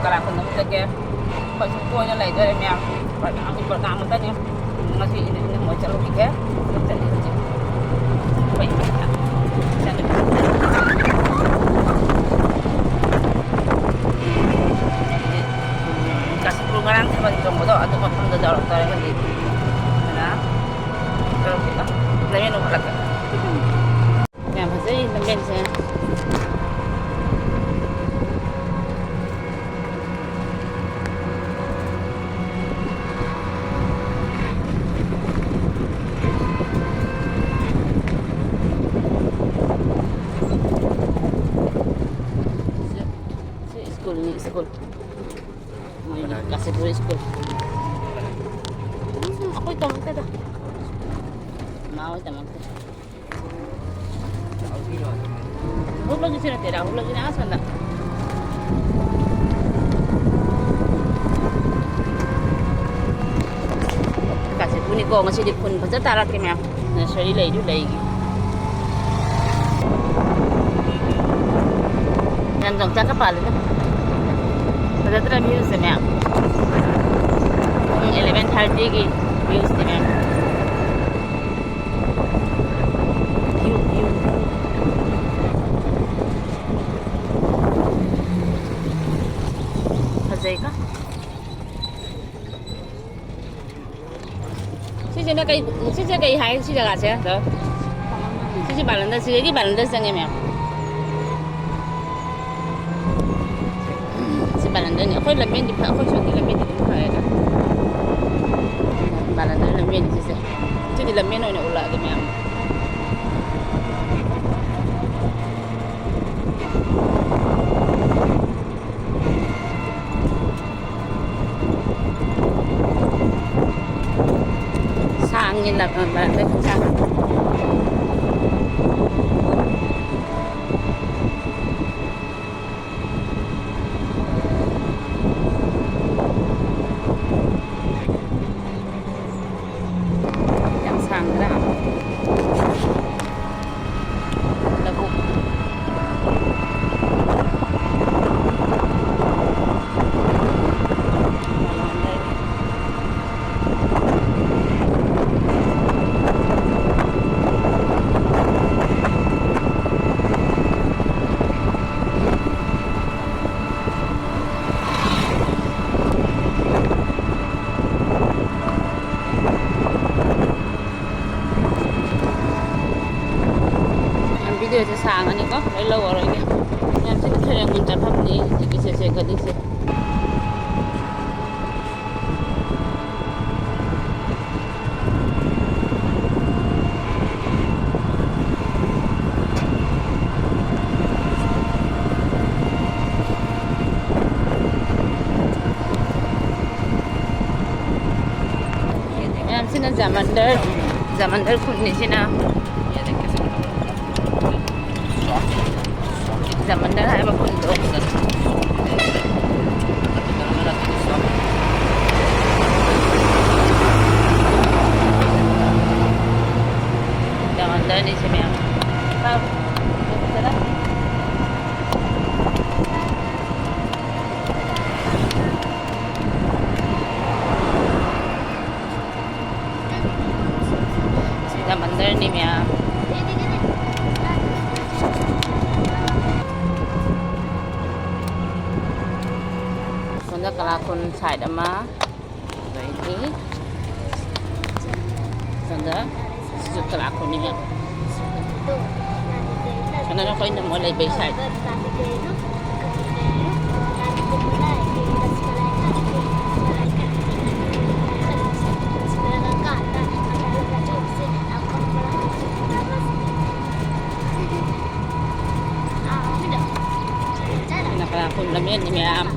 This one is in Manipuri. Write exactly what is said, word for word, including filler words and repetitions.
ꯀꯂꯥ ꯈꯨꯅꯨꯡ ꯆꯠꯀꯦ꯫ ꯑꯩꯈꯣꯏ ꯁꯨꯝ ꯀꯣꯏꯅ ꯂꯩꯗꯣꯔꯦ ꯃꯌꯥꯝ꯫ ꯄ꯭ꯔꯣꯒ꯭ꯔꯥꯝꯒꯤ ꯄ꯭ꯔꯣꯒ꯭ꯔꯥꯝ ꯑꯃꯇꯅꯤ꯫ ꯉꯁꯤ ꯏꯅ ꯏꯅ ꯃꯣꯏ ꯆꯠꯂꯨꯈꯤꯒꯦ꯫ ꯆꯠꯂꯤ ꯍꯧꯖꯤꯛ꯫ ꯑꯩꯈꯣꯏ ꯏꯃꯥꯅ ꯆꯠꯂꯤ꯫ ꯀꯥꯁꯤꯄꯨꯔ ꯉꯔꯥꯡ ꯊꯥꯕꯜ ꯆꯣꯡꯕꯗꯣ ꯑꯗꯨ ꯃꯐꯝꯗ ꯌꯧꯔꯛꯇꯣꯔꯦ ꯍꯧꯖꯤꯛ꯫ ꯑꯗꯨꯅ ꯌꯧꯔꯛꯄꯒ ꯂꯝꯖꯦꯟ ꯑꯃꯨꯛ ꯍꯜꯂꯛꯀꯦ꯫ ꯌꯥꯝ ꯐꯖꯩ ꯂꯝꯕꯦꯟꯁꯦ꯫ ꯁꯤ, ꯁꯤ ꯁ꯭ꯀꯨꯜꯅꯤ, ꯁ꯭ꯀꯨꯜ꯫ ꯃꯣꯏꯒꯤ ꯀꯥꯁꯤꯄꯨꯔ ꯁ꯭ꯀꯨꯜ꯫ ꯎꯝ, ꯑꯩꯈꯣꯏ ꯇꯝꯃꯛꯇꯦꯗ꯫ ꯏꯃꯥ ꯍꯣꯏ ꯇꯝꯃꯛꯇꯦ꯫ ꯍꯨꯞꯂꯛꯀꯤꯁꯨ ꯅꯠꯇꯦ, ꯔꯥꯍꯨꯜ ꯍꯣꯏꯒꯤꯅ ꯑꯥ ꯁꯣꯝꯗ꯫ ꯀꯥꯁꯤꯄꯨꯔꯅꯤꯀꯣ, ꯉꯁꯤꯗꯤ ꯈꯨꯟ ꯐꯖ ꯇꯥꯔꯛꯀꯦ ꯃꯌꯥꯝ꯫ ꯅꯁꯔꯤ ꯂꯩꯁꯨ ꯂꯩꯒꯤ꯫ ꯌꯥꯝ ꯌꯣꯡꯆꯥꯛꯀ ꯄꯥꯜꯂꯤꯗ꯫ ꯐꯖꯗ꯭ꯔꯥ viewꯁꯦ ꯃꯌꯥꯝ? ꯄꯨꯡ eleven thirtyꯒꯤ viewꯁꯦ ꯃꯌꯥꯝ꯫ View, view, view꯫ ꯐꯖꯩꯀꯣ? ꯁꯤꯁꯤꯅ ꯀꯩ, ꯁꯤꯁꯦ ꯀꯩ ꯍꯥꯏ, ꯁꯤ ꯖꯒꯥꯁꯦ? ꯁꯤꯁꯦ ꯕꯥꯂꯟꯗ, ꯁꯤꯗꯒꯤ ꯕꯥꯂꯟꯗ ꯆꯪꯉꯦ ꯃꯌꯥꯝ꯫ ꯁꯤ ꯕꯥꯂꯟꯗꯅꯤ꯫ ꯑꯩꯈꯣꯏ ꯂꯝꯕꯦꯟꯗꯤ ꯐ-, ꯑꯩꯈꯣꯏ ꯁꯣꯝꯒꯤ ꯂꯝꯕꯦꯟꯗꯤ ꯑꯗꯨꯝ ꯐꯔꯦꯗ꯫ ꯕꯥꯂꯟꯗ ꯂꯝꯕꯦꯟꯅꯤ ꯁꯤꯁꯦ꯫ ꯁꯤꯗꯤ ꯂꯝꯕꯦꯟ ꯑꯣꯏꯅ ꯎꯠꯂꯛꯑꯒꯦ ꯃꯌꯥꯝ꯫ ꯁꯥꯡꯉꯤ ꯂꯝ ꯑꯃ ꯂꯩ꯫ ꯌꯥꯝ ꯁꯥꯡꯗ꯭ꯔꯥ? ꯂꯧꯕꯨꯛ꯫ ꯁꯥꯡꯉꯅꯤꯀꯣ, ꯂꯣꯏ ꯂꯧꯔꯔꯣꯏꯒꯦ꯫ ꯌꯥꯝ ꯊꯤꯅ ꯁꯦꯔꯦꯡꯒꯨꯟ ꯆꯠꯐꯝꯅꯤ ꯍꯧꯖꯤꯛꯀꯤꯁꯦ, ꯆꯦꯟꯒꯠꯂꯤꯁꯦ꯫ ꯃꯌꯥꯝꯁꯤꯅ ꯖꯃꯟꯗꯔ, ꯖꯃꯟꯗꯔ ꯈꯨꯟꯅꯤ ꯁꯤꯅ꯫ ꯖꯃꯟꯗꯔ ꯍꯥꯏꯕ ꯈꯨꯟꯗꯣ꯫ ꯖꯃꯟꯗꯔꯅꯤ ꯁꯤ ꯃꯌꯥꯝ꯫ ꯁꯤꯗ ꯃꯟꯗꯔꯅꯤ ꯃꯌꯥꯝ꯫ ꯁꯣꯝꯗ ꯀꯂꯥ ꯈꯨꯟ side ꯑꯃ, ꯑꯗꯩꯗꯤ ꯁꯣꯝꯗ ꯁꯤꯁꯨ ꯀꯂꯥ ꯈꯨꯟꯅꯤ ꯃꯌꯥꯝ꯫ ꯁꯣꯝꯗꯅ ꯑꯩꯈꯣꯏ ꯏꯅꯝꯃ ꯂꯩꯕꯩ side꯫ ꯁꯤꯅ ꯀꯂꯥ ꯈꯨꯟ ꯂꯝꯖꯦꯟꯅꯤ ꯃꯌꯥꯝ꯫